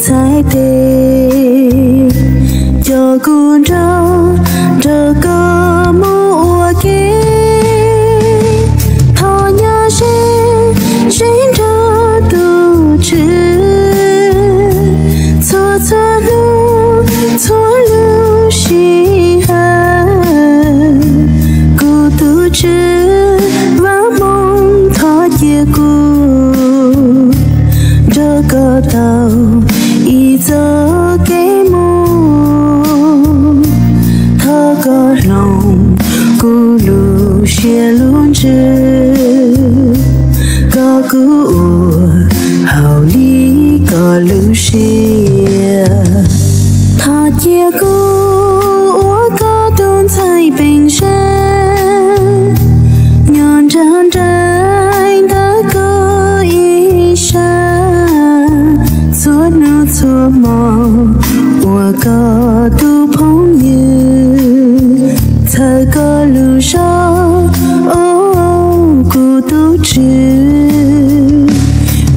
txhais tes, coj kuv nrog, nrog koj mus ua ke. Thov nyob ze, ze nrog tus Tswv txhua txhua hnub, txhua lub sij hawm. Kuv tus Tswv Vaj Hmoob, thov cia kuv nrog koj tau ib txoj kev mus. Thov koj hloov kuv lub siab lub ntsws, kom kuv ua hauj lwm koj lub siab. Thov cia kuv ua koj tus ntxhais peem sab, nyob nrog nraim ntawm koj ib sab, txhua hnub txhua hmo ua koj tus phooj ywg, txhawb koj lub zog, o, kuv tus Tswv.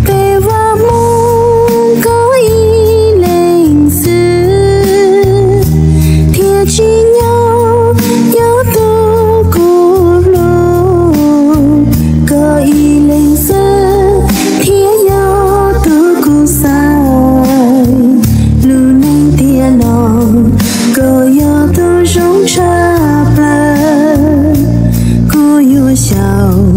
Peb Vaj Hmoob koj ib leeg xwb, thiaj tsim nyog yog tus kuv hlub. Koj ib leeg xwb thiaj yog tus kuv xaiv. Lub neej tiam no koj yog tus zoo tshaj plaws. Kuv yuav xyaum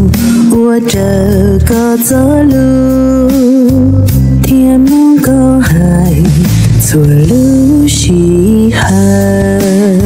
ua raws koj txoj lus, thiab mloog koj hais txhua lub sij hawm.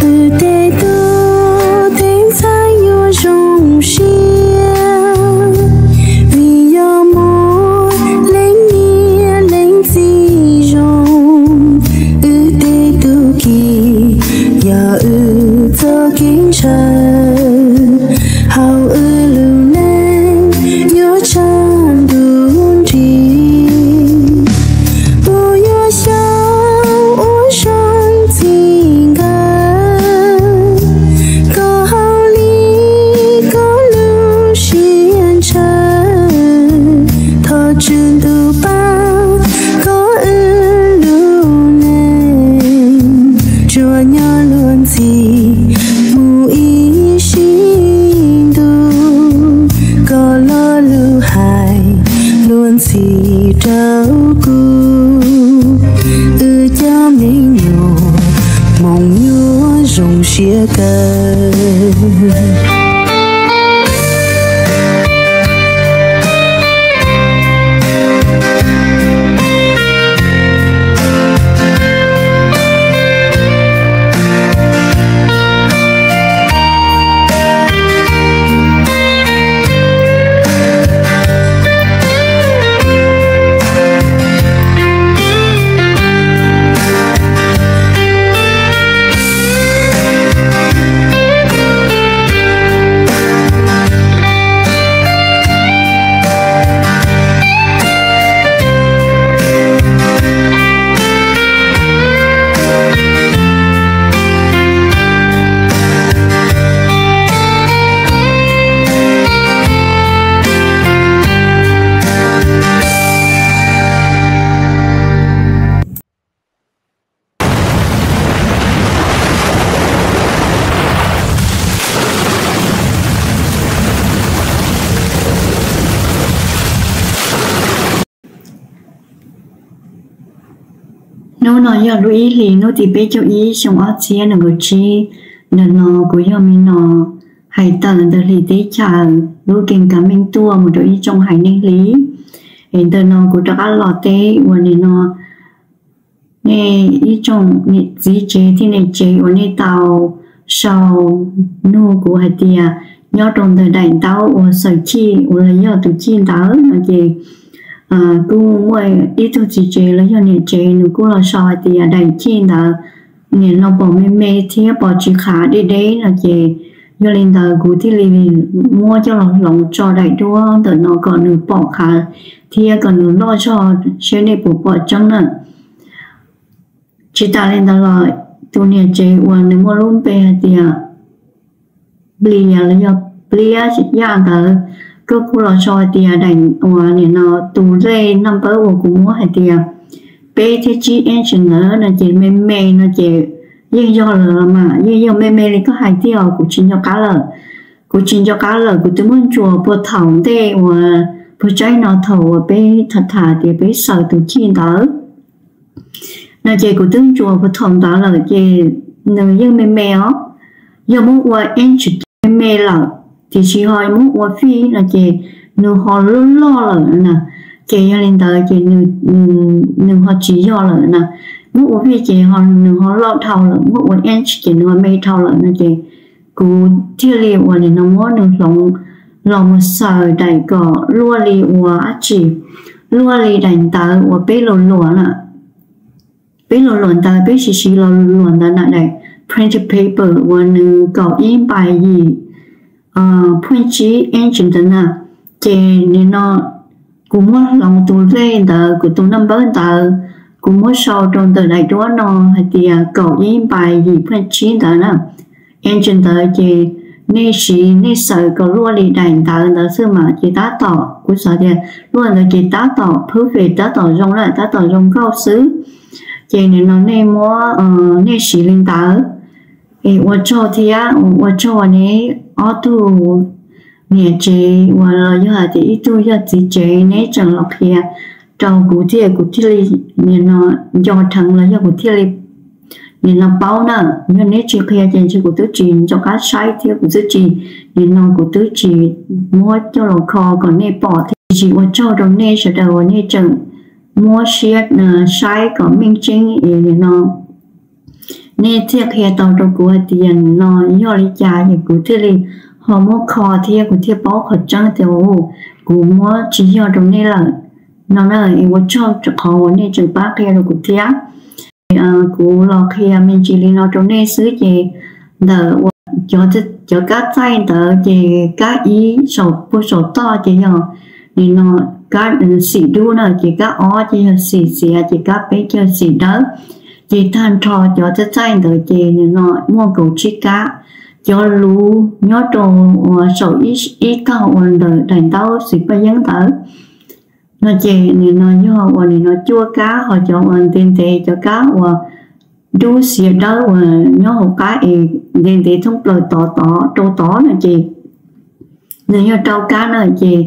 Wb tej tub tej ntxhais yuav zoo siab, vim yog muaj leej niam leej txiv zoo. Wb tej tub ki yog wb txoj kev ntshaw, hauv wb lub neej yuav tshav ntuj nrig. Kuv yuav xyaum ua zoo txij nkawm koj hauj lwm koj lub siab ntshaw. Thov Tswv Ntuj pab kom wb lub neej tsuas nyob luag ntxhi mus ib sim ntuj. Koj lo lus hais luag ntxhi rau kuv, wb cov me nyuam Hmoob yuav zoo siab kawg. Hnub no yog lub ib hlis hnub tim peb caug ib xyoo ob txhiab nees nkaum tsib. Ntawm no kuv yog Me Nos hais tawm ntawm hlis teb chaws lub keeb kav meej tuaj mus rau ib tsoom haiv neeg hli. Es ntawm no kuv rov qab los teb ua nim no nej ib tsoom niam txiv tsev thiab niam tsev uas nej tau sau nug kuv hais tias nyob rau ntawm daim ntaub uas xaws chij uas los yog tus chij ntawd no ces kuj muaj ib tug txiv tsev los yog niam tsev nws kuj los sau hais tias daim chij ntawd nim no pom me me thiab pom tsis qhav deb deb no ces yog li ntawd kuv thiaj li muab coj los hloov tso daim duab ntawm no kom nws pom qhav thiab kom nws loj zog seb nej puas pom tseeb na. Tsis tas li ntawd los tus niam tsev uas nws muaj lub npe hais tias Plias los yog Pliab Yaj ntawd, koj kuj los sau hais tias daim uas nim no tus lej naj npawb uas kuv muab hais tias peb thiab tsib eng ntawd no ces me me no ces yeej yog lawm mas, yeej yog me me li koj hais tiag os, kuv tsis nco qab lawm. Kuv tsis nco qab lawm, kuv twb muab ntsuas puag thaum ntej uas puag tsaib no thaum uas peb tham tham tias peb xaws tus chij ntawd no ces kuv twb ntsuas puag thaum ntawd lawm ces nws yeej me me os. Yog muab ua eng ces me me lawm, tiam sis ho muab ua fij no ces nws ho loj loj lawm na. Ces yog li ntawd ces nws ho tsis yog lawm na. Muab ua fij ces nws ho loj dhau lawm, muab ua eng ces nws ho me dhau lawm no ces kuv thiaj li uas nim no muab nws hloov los mus xaws daim kom luaj li uas dab tsi, luaj li daim ntawv uas peb los luam na. Peb los luam ntawv, peb siv siv los luam ntawv na, daim printing paper uas nws kaum ib npais yim phuj tsib eng ntawd na. Ces nim no kuv muab hloov tus lej ntawd, kuv tus naj npawb ntawd, kuv muab sau rau ntawm daim duab no hais tias kaum ib npais yim phuj tsib ntawd na. Eng ntawd ces nej siv nej xaws kom luaj li daim ntawv ntawd xwb mas ces tab tom, kuv xav tias luaj ntawd ces tab tom perfect, tab tom zoo lawm, tab tom zoo nkauj xwb. Ces nim no nej muab, nej siv li ntawd. Es ua tsaug thiab, ua tsaug neb ob tug niam tsev uas los yog hais tias ib tug yog txiv tsev, neb tseem los qhia rau kuv thiab kuv thiaj li nim no nco dheev los yog kuv thiaj li nim no paub na. Yog neb tsis qhia ces ntshe kuv twb tsis nco qab saib thiab kuv twb tsis, nim no kuv twb tsis muab coj los kho kom nej pom thiab. Tiam sis ua tsaug rau nej sawv daws uas nej tseem muab siab saib kom meej tseeb es nim no nej thiaj qhia tau rau kuv hais tias nim no yog li cas es kuv thiaj li ho muab kho thiab kuv thiaj paub qhov tseeb tias kuv muab tsis yog rau nej lawm no na. Es ua tsaug qhov uas nej tseem pab qhia rau kuv thiab. Kuv los qhia me ntsis li no rau nej xwb ces ntawm uas cov kab txaij ntawd ces kab ib saum puag saum toj ces yog nim no kab xim dub na, ces kab ob ces yog xim xiav, ces kab peb ces yog xim dawb. Ces tag nrho cov kab txaij ntawd ces nim no muaj kaum tsib kab. Cov luv nyob rau uas saum ib tog uas ntawm daim ntaub xim paj yeeb ntawd no ces nim no yog uas nim no cuaj kab, ho cov uas ntev ntev, cov kab uas dub xiav dawb uas nyob hauv qab es ntev ntev thoob plaws tod tod rau tod no ces nws yog rau kab na. Ces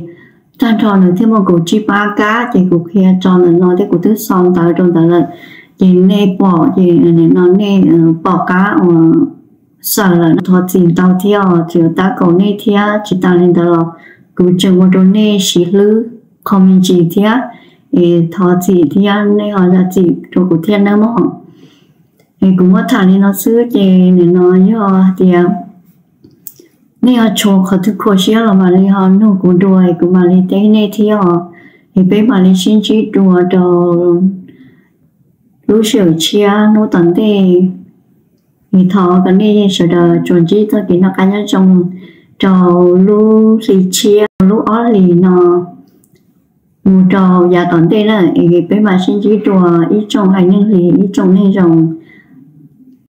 tag nrho nws thiaj muaj kaum tsib pab kab. Ces kuv qhia tso ntawm no thiab kuv twb sau ntawv rau ntawd lawm. Ces nej pom ces nim no nej pom qab uas xaws lawm no thov txim ntau thiab os, txim tab kaum nej thiab. Tsis tas li ntawd los kuv tseem ua rau nej siv hlwb qho me ntsis thiab, es thov txim thiab, nej ho zam txim rau kuv thiab nawb mog. Es kuv muab tham li no xwb ces nim no yog tias nej ho tshuav qhov twg khuv siab los mam li ho nug kuv dua es kuv mam li teb nej thiab os. Es peb mam li sib ntsib dua rau lub sij hawm tshiab hnub tom ntej. Es thov kom nej sawv daws tsuas ntsib txoj kev noj qab nyob zoo rau lub hli tshiab, lub ob hlis no mus rau yav tom ntej na. Es peb mam sib ntsib dua ib tsoom haiv neeg hli, ib tsoom neeg zoo.